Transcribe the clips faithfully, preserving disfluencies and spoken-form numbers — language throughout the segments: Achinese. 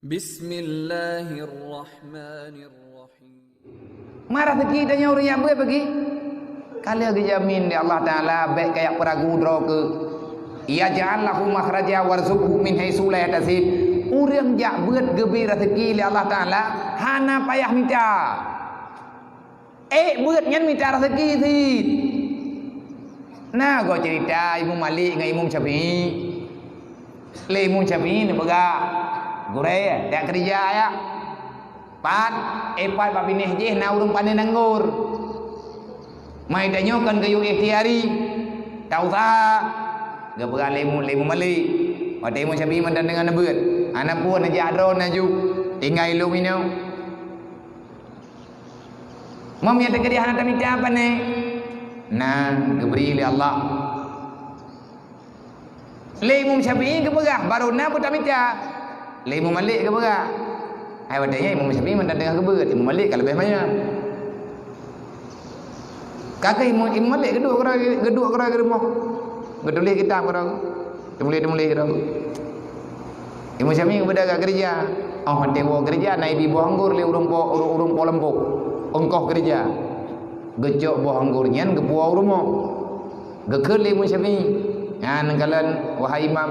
Bismillahirrahmanirrahim. Ma raseuki tanyoe ureuëng nyang beuet bagi? Ka lheueh geujamin lé Allah Taala, bék kajak peuragu droe keuh. Yaj'al lahu makhraja warzuqhu min haitsu la yahtasib. Ureuëng jak beuet geubri raseuki lé Allah Taala, hana payah mita. Ék beuet nyan mita raseuki cit. Na goe ceurita Imam Malik ngon Imam Syafi'i. Lé Imam Syafi'i neupeugah, "Gurée, dak keureuja ya." Pat, eh, pat bak binéh jih na ureuëng panen anggor. Mai tanyoe kon geuyue ikhtiari, tausaha. Geupeugah lé Imam, lé Imam Malik. Watée Imam Syafi'i mantong deungon neubeuet. Hana peue, neujak droe laju. Tinggai ilong inoe. Meunyoe teukeudi hana tamita pane? Na, geubri lé Allah. Lé Imam Syafi'i geupeugah, baru na beutamita. Lé Imam Malik geupeugah. Hai watée nyan Imam Syafi'i mantong teungoh geubeuet, Imam Malik ka leubeh manyang. Ka keuh Imam, Imam Malik geuduek keudroe, geuduek keudroe di rumoh. Geutuléh kitab keudroe. Teumuléh-teumuléh keudroe. Imam Syafi'i geubeudôh gak keureuja. Oh, watée woe keureuja, na ibi boh anggor lé ureuëng po, ureuëng, ureuëng po lampôh. Ongkoh keureuja. Geucok boh anggor nyan geupuwoe u rumoh. Geukheun lé Imam Syafi'i, "Nyan kalon, wahai Imam,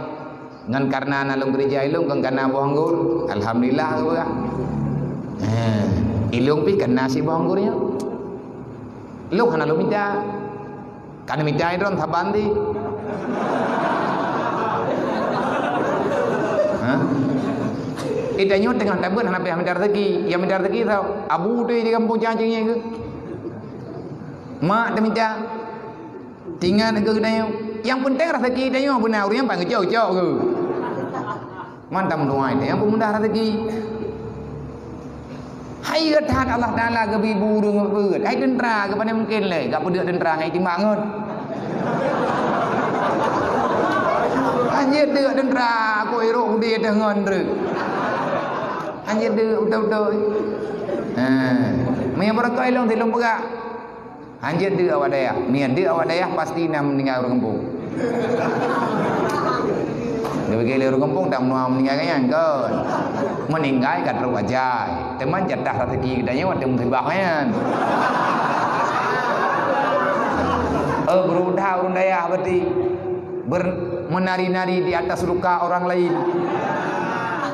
ngon kareuna na lôn keureuja ilong kon kana boh anggor. Alhamdulillah," geupeugah. "Eh, ilong pih kana sit boh anggor nyoe. Lôn hana lôn mita." Ka neumita droe saban di. Ha? Eh, tanyoe teungoh tabeuet hana payah mita raseuki. Nyang mita raseuki soe? Abu teuh di gampông Cacing nyan keuh. Mak teumita. Tingat keu tanyoe. Nyang peunteng raseuki tanyoe beuna ureuëng nyang paih geucok-cok keuh. Man tameutuai teuh nyang peumudah raseuki. Hai geuh that Allah Taala geubri bu ureuëng beuet. Hai teuntra, geupané mungken lé, gak peudeuek teuntra ngai timbak ngon. Hanjeuet deuk teuntra, aku irok udé teuh ngon treuk. Hanjeuet deuk beutôi-beutôi. Ha. Meunyoe beureukat ilong silong peugah. Hanjeuet deuk awak dayah. Meunyoe deuk awak dayah, pasti na meuninggai ureuëng gampông. Geubri lé ureuëng gampông, tameutuai meuninggai keu nyan, kon. Meuninggai ka trok ajai. Teuma jatah raseuki geutanyoe watée musibah nyan. Oh, beureudah ureuëng dayah berarti. Ber-, menari-nari di atas luka orang lain.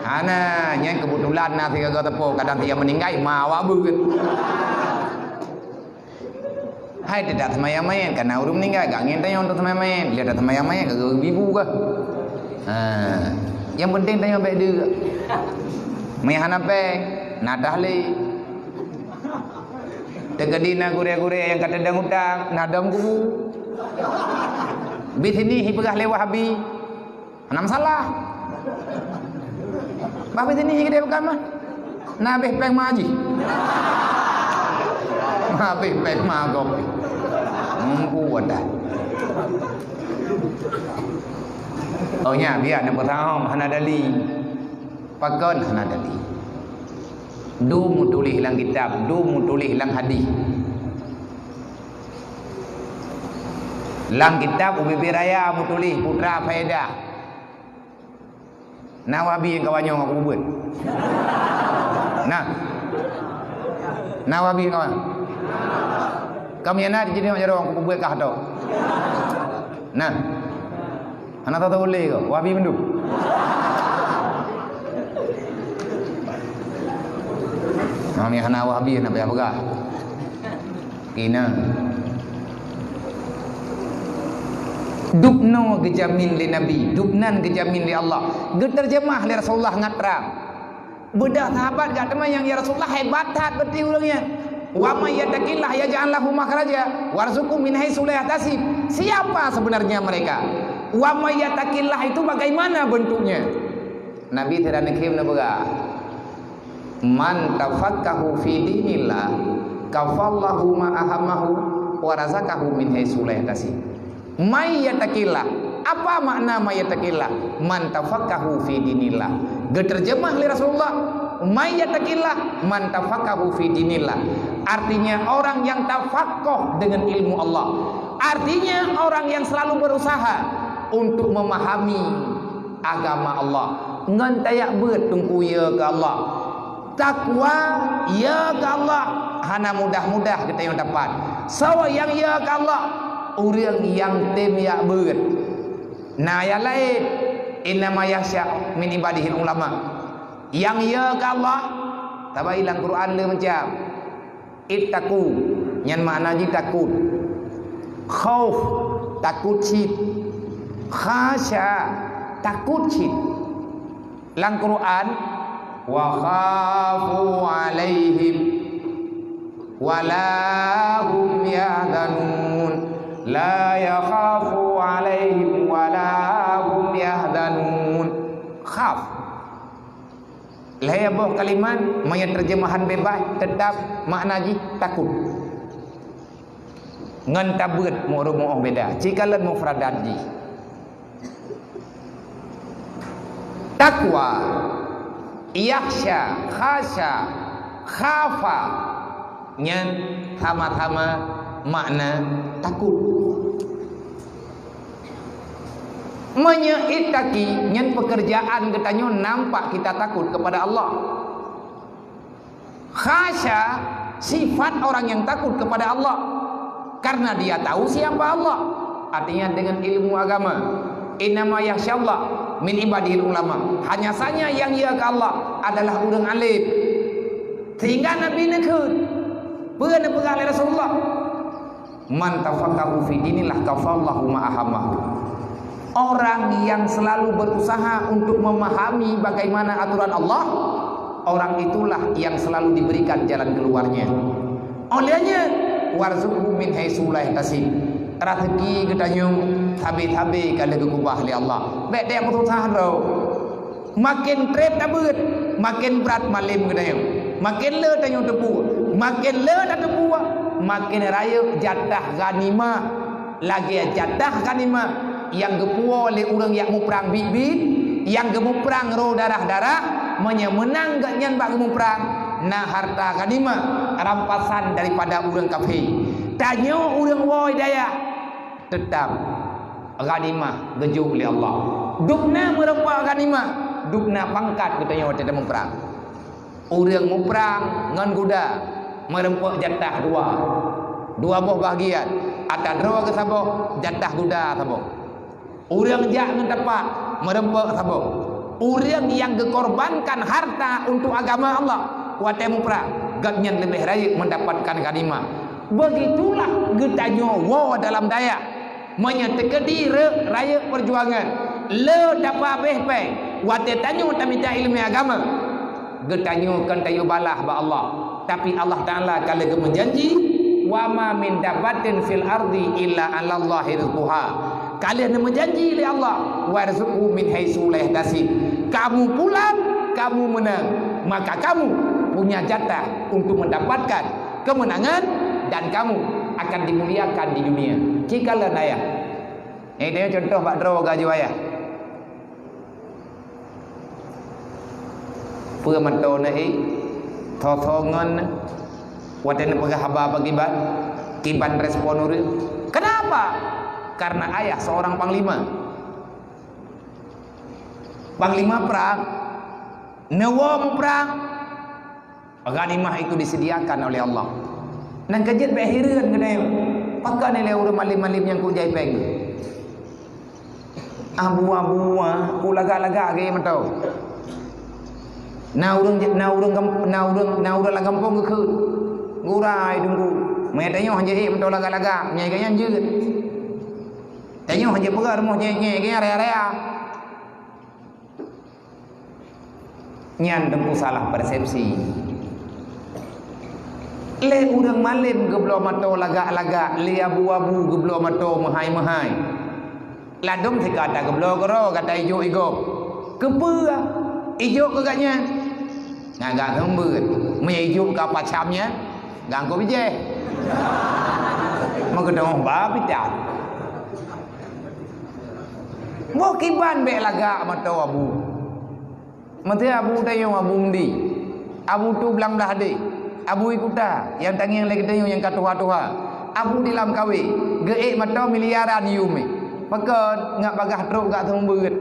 Hana, nyan keubeutulan na sigoe-goe teupeu, kadang dia meuninggai, ma awak beuet. Hai, teudak seumayang manyét, kana ureuëng meuninggai, gak ngieng tanyoe untuk seumayang manyét, lé that seumayang manyét, gak geubi bu kah. Ha, nyang peunteng tanyoe bék deuk. Meunyoe hana péng, na tahlil. Teukeudi na gurée-gurée nyang ka teudong utang, na dong kubu. Bit sinih jipeugah lé Wahabi. Hana masalah. Bah bit sinih geude bukan mah. Na habéh péng ma jih. Ma habéh péng ma gob. Mumpu wadah. Oh nya, biar na peurahom hana dali. Pakon hana dali. Dum meutuléh lam kitab, dum meutuléh lam hadis. Lam kitab ubé-bé raya meutuléh Putra Faedah. Na Wahabi nyang kawan nyoe aku peubuet? Nah. Na Wahabi nyang kawan? Kamu nyang na di sini jaroe aku peubuet kah tu? Nah. Hana tahu lé ko, Wahabi mandum. Nah, ni hana Wahabi, hana payah peugah. Kina. Dubnoe geujamin lé Nabi, dubnan geujamin lé Allah. Geuteurjeumah lé Rasulullah ngat trang. Beudah sahabat gak teuma nyang, "Ya Rasulullah, hebat that beutôi ureuëng nyan. Wa may yattaqillah yaj'al lahu makhraja warzuqhu min haitsu la yahtasib." Siapa sebenarnya mereka? Wa may yattaqillah itu bagaimana bentuknya? Nabi sira neukhém neupeugah, "Man tafaqahu fi dinillah, kafallahu ma ahammahu, wa razaqahu min haitsu la yahtasib." May yattaqillah. Apa makna may yattaqillah? Man tafaqahu fi dinillah. Geuterjemah lé Rasulullah, may yattaqillah, man tafaqahu fi dinillah. Artinya orang yang tafaqah dengan ilmu Allah. Artinya orang yang selalu berusaha untuk memahami agama Allah. Ngon tajak beuet teungku ya keu Allah. Takwa ya keu Allah hana mudah-mudah geutanyoe dapat. Soe nyang ya keu Allah? Ureuëng nyang tem jak beuet. Na nyang laén, "Innama yakhsya min ibadihil ulama." Nyang ya keu Allah, tabai lam Quran le macam. Ittaqu, nyan makna jih takot. Khauf, takot cit. Khasya, takot cit. Lam Quran, "Wa khafu alaihim wa la hum yahzanun." La yakhafu alaihim wa la hum yahzanun. Khaf. Lhée boh kalimat, meunyoe teurjeumahan beubaih, teutab makna jih takot. Ngon tabeuet meurumoh beda, cikalon mufradat jih. Takwa, yakhsya, khasya, khafa, nyan sama-sama makna takot. Meunyoe ittaqi, nyan pekerjaan geutanyoe nampak kita takot kepada Allah. Khasya, sifat orang yang takut kepada Allah, karena dia tahu siapa Allah. Artinya dengan ilmu agama. "Innama yakhsyallaha min ibadihil ulama." Hanya saja yang ya keu Allah adalah ureuëng alim. Sehingga Nabi neukheun, peue neupeugah lé Rasulullah? "Man tafaqqaha fi dinillah kafallahu ma ahammahu." Orang yang selalu berusaha untuk memahami bagaimana aturan Allah, orang itulah yang selalu diberikan jalan keluarnya. Olehnya, "Warzuqhu min haitsu la yahtasib." Rezeki geutanyoe sabe-sabe ka lheueh geukubah lé Allah. Bék tajak meususah droe. Maken treb tabeuet, maken brat malem geutanyoe. Maken le tanyoe teupeue, maken le tateupeue, maken rayeuk jatah ghanimah. Lagée jatah ghanimah nyang geupuwoe lé ureuëng nyang muprang biet-biet, nyang geumuprang roh darah-darah, meunyoe meunang gobnyan bak geumuprang, na harta ghanimah rampasan daripada ureuëng kafé. Tanyoe ureuëng woe dayah, teutab ghanimah geujok lé Allah. Dubna meureumpok ghanimah, dubna pangkat geutanyoe watée tamuprang. Ureuëng muprang ngon guda meureumpok jatah dua. Dua boh bahagian, ata droe geusaboh, jatah guda saboh. Ureuëng jak ngon tapak meureumpok saboh. Ureuëng nyang geukorbankan harta untuk agama Allah watée muprang, gobnyan leubeh rayeuk mendapatkan ghanimah. Begitulah geutanyoe woe dalam dayah. Meunyoe teukeudi reuek rayeuk peujuangan, le tapabéh péng, watée tanyoe tamita iéleumé agama, geutanyoe kon tayue balaih bak Allah. Tapi Allah Taala ka lheueh geumeujanji, "Wa ma min dabbatin fil ardi illa 'alallahi rizquha." Ka lheueh neumeujanji lé Allah, "Warzuqhu min haitsu la yahtasib." Kamu pulang, kamu menang, maka kamu punya jatah untuk mendapatkan kemenangan dan kamu akan dimuliakan di dunia. Cikalon ayah. Eh, teuh contoh bak droe geuh ayah. Peue mantong na, eh? Tho-tho ngon watée neupeugah haba bak kiban, kiban respon ureuëng. Kenapa? Karena ayah seorang panglima. Panglima perang. Neuwoe muprang. Ghanimah itu disediakan oleh Allah. Nang keujeuet bék hireuen geutanyoe. Pakon ilée ureuëng malem-malem nyang kujai péng? Abu-abu, ah, ku lagak-lagak geuh mantong. Na ureuëng, na ureuëng, na ureuëng, na ureuëng lam gampông geukheun. Geurai teungku. Meunyo tanyoe hana jeuet mantong lagak-lagak, meunyo gobnyan jeuet. Tanyoe hana jeuet peugah rumoh nyé-nyé, gobnyan raya-raya. Nyan teungku salah persepsi. Lé ureuëng malem geubloe mantong lagak-lagak, lé abu-abu geubloe mantong meuhai-meuhai. Ladôm sikata geubloe keudroe gata ijok-ijok. Keupeue? Ijok keu gobnyan. Ngon gata seumeubeuet. Meunyo ijok ka pacam nyan, gata bijéh. Meukeudong ba pitan. Boh kiban bék lagak mantong abu. Meuteue abu tanyoe abu Meudi, abu Tu Blang Blah Deh, abu Ikuta nyang tangieng lé geutanyoe nyang ka tuha-tuha, abu di lam kawé, geuék mantong miliaran yum. Pakon ngat bagaih trok gata seumeubeuet.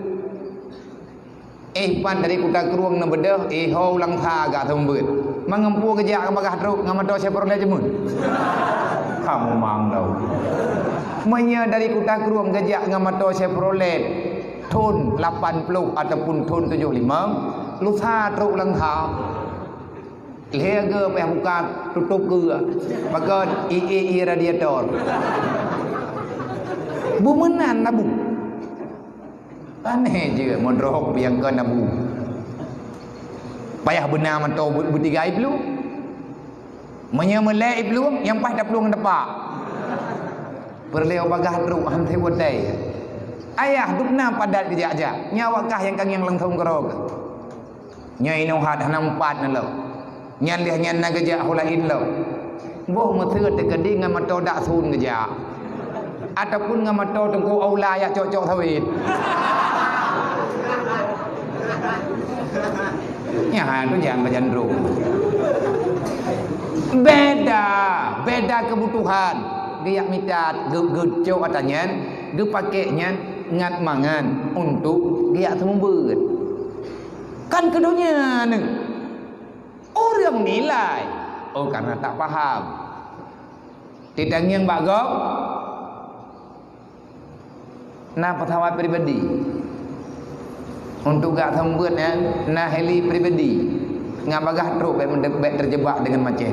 Eh, pat dari Kuta Krueng neubeudôh, eh, ho u Langsa gak seumeubeuet. Mangempu geujak ngon bagaih trok ngon moto Chevrolet jeumun. Kamu mang tau. Meunyoe dari Kuta Krueng geujak ngon moto Chevrolet thon lapan ploh ataupun thon tujoh lima, lusa trok u Langsa. Lhèe geu payah buka, tutup geu. Pakon ie-ie radiator. Beumeunan labu. Aneh je, meudroe piang keu nabu. Payah beuna mantong beu-, beutiga iplueng. Meunyoe meulhèe iplueng, nyang paih taplueng depak. Peureulèe bagaih trok han teuwotai. Ayah dubna padat geujak-jak. Nyan awak kah nyang ka ngieng langsong keudroe. Nyoe inoe hat hana meupat na lom. Nyan lheueh nyan na geujak ho laén lom. Boh meuseuet teukeudi ngon moto dak sun geujak. Ataupun ngon moto Teungku Aula jak cok-cok sawét. Nyan tu nyang bajandrung. Beda, beda kebutuhan. Geujak mita, geu-, geucok ata nyan, geupakèk nyan ngat mangan untuk geujak seumeubeuet. Kan keu donya nyoe. Ureueng nilai, oh, karena tak paham. Titangieng bak gob, na pesawat pribadi. Untuk gak seumeubeuet nyan, na heli pribadi. Ngat bagaih trok bèk, bèk terjebak dengan macet.